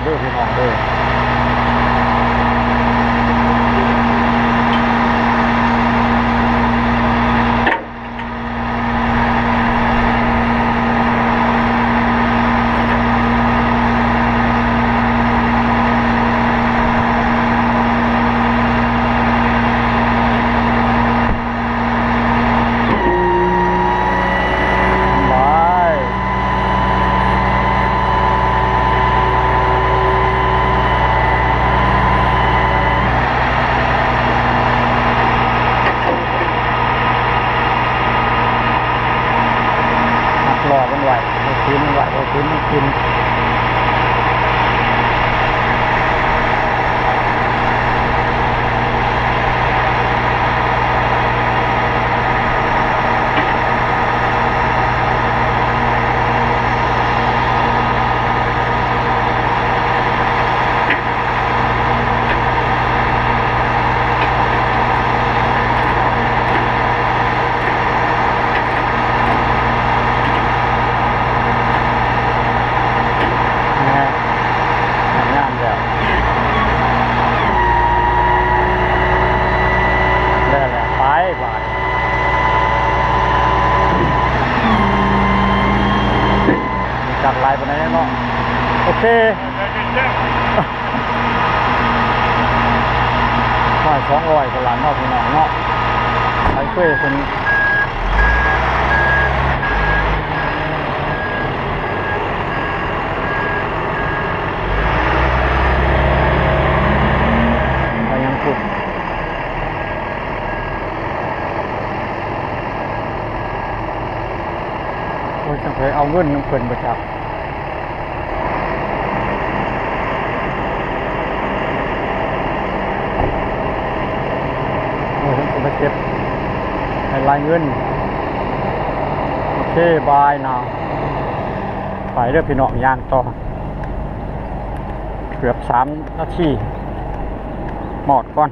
ເດີພີ່ນ້ອງເດີ. ສະບາຍ ມັດລໍ້ມັນໄວ້ ບໍ່ຄືນມັນໄວ້ ບໍ່ຄືນມັນຂຶ້ນ. ແນ່ ງາມແລ້ວ ແລ້ວແຫຼະ ໄປບາດ ຈັກຫຼາຍປານໃດເນາະ. ໂອເຄ ຮ້ອຍສອງຮ້ອຍພຸ້ນລະເນາະ ພີ່ນ້ອງເນາະ ໄປເຄີຍເພິ່ນ ໄປຫຍັງພຸ້ນ. ໂອ້ຍ ຈັ່ງໄປເອົາເງິນນຳເພິ່ນບໍ່ຈັກ. ໂອ້ຍ ເພິ່ນຊິມາເກັບໃຫ້ລາຍເງິນ. ໂອເຄ ບາຍນາ ໄປເດີພີ່ນ້ອງ ຍ່າງຕໍ່ ເກືອບສາມນາທີ ມອດກ່ອນ.